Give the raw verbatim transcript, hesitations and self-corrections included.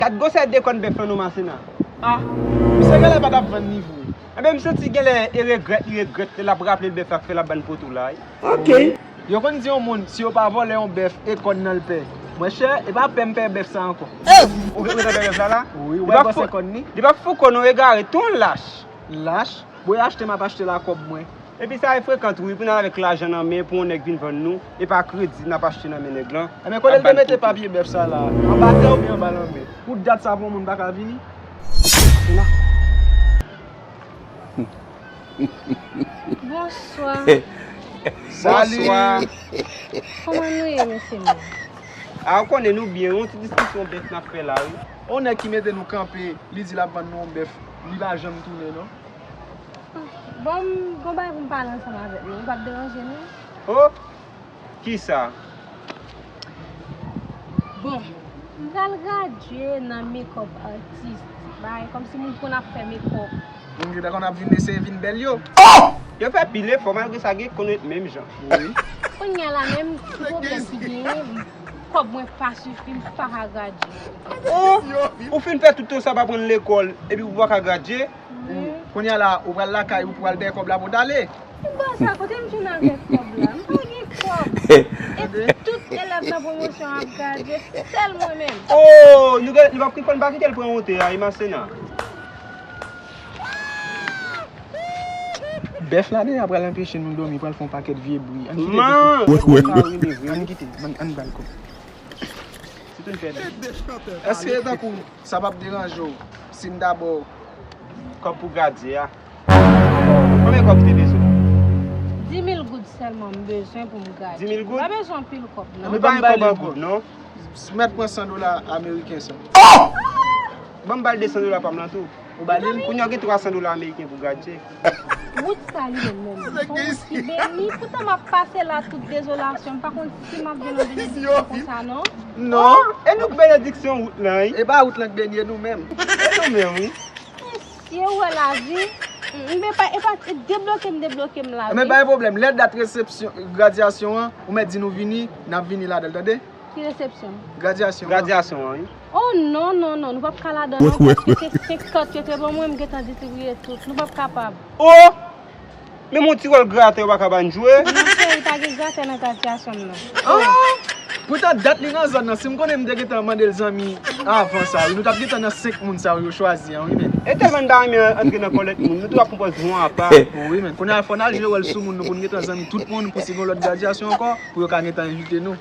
Kat gwosè de kòn bèf lan non, Masena. Ah, misye genlè pa t ap vann li vre. Enben, m santi genlè e regrèt li regrèt lè l ap raple l bèf la k fè l ap bann poto la wi. Ok. Yo konn di yon moun, si yo pa vòlè yon bèf, e kòn nan l pè. Monchè, e pa pè m pè bèf sa ankò. Ou gentan pè bèf la la? Wi, ou pa fou kòn ni? Li pa fou kòn non, egare, tou yon lach. Lach? Bon, e achte m ap achte l a kòb mwen. Epi sa e frekan tou wi, pou n al avèk lajan nan men pou yon nèg vin vann nou, e pa kredi n ap achte nan men nèg lan. Enben, kote l te mete papye bèf sa la? Anba tè oubyen anba lanmè? Pou dat sa pou yon moun pa ka vini? Masena. Bonswa. Salut. Bonswa. Kòman nou ye, mesye m yo? A, ou konnen nou byen, yon ti diskisyon bèf n ap fè la wi. On nèg ki mete nou kanpe, li di l ap vann nou yon bèf, li pa janm tounen non. Bon, m gon bagay pou m pale ansanm avèk nou, ou p ap deranje nou? Oh! Kisa? Bon, m pral gradye nan makeup artist. Bagay kòmsi moun konn ap fè makeup. Moun ki ta konn ap vin eseye vin bèl yo. Oh! Yo fè pil efò, malgre sa, gen ki konn ret menm jan. Wi. Kounye a la, menm ti pwoblèm ki genyen, kòb mwen pa sifi, m pa ka gradye. Oh! Ou fin fè tout tan sa pa pran lekòl, epi ou pa ka gradye? Wi. Kounye a la, ou pral lakay ou pou al dèyè kòb la pou w t ale. Bon, sa kote m jwenn avèk kòb la? M pa gen kòb. E tout elèv nan pwomosyon an ap gradye, sèl mwen menm. Oh, nou gen, nou p ap, fò n pa kite l pran wotè a, e Masena. Bèf la deja pral anpeche nou dòmi, pral fè yon pakèt vye bri. Ann kite bèf la. Ann kite, ann, ann ba l kòb. Èske tankou sa p ap deranje w si m ta ba w kòb pou gradye a? Konbyen kòb ou te bezwen? Dis mil goud sèlman m bezwen pou m gradye. Dis mil goud? M pa bezwen anpil kòb non. Nou pa gen kòb an goud non. Mèt pran san dola ameriken sa. Oh! Ban m ba l de san dola pa m lan tou. Ou ba li l? Kounye a w gen twa san dola ameriken pou gradye. Wout sa li menm menm, se yon wout ki beni, poutan m ap pase la tout dezolasyon, m pa konn si m ap jwenn yon benediksyon konsa non. Non, e nou k benediksyon wout lan wi. E pa wout lan k beni, e nou menm. E nou menm wi. Mesye, ou wè lavi? M, e pa, e pa, e debloke m, debloke m la wi. Men pa gen pwoblèm, lè dat resepsyon, gradyasyon an, ou mèt di nou vini, n ap vini ladan l, tande? Ki resepsyon? Gradyasyon an. Gradyasyon an wi. Oh non, non, non, nou p ap ka ladan non, paske se senkant yo te ban mwen, m gentan distribiye tout, nou p ap kapab. Oh! Menm yon ti wòl gratè yo pa ka ba n jwe. Monchè, li pa gen gratè nan gradyasyon m nan. Ah! Poutan dat li nan zòn nan, si m konnen m te gentan mande l zanmi avan sa wi, nou t ap gentan nan senk moun sa yo chwazi an wi men. E tèlman n ta renmen antre nan kòlèt moun, nou tou ap pran pòz nou apa. Wi men, kounye a fò n al jwe wòl sou moun nou pou n gentan zanmi tout moun pou si gen lòt gradyasyon ankò. Pou yo ka gentan envite nou.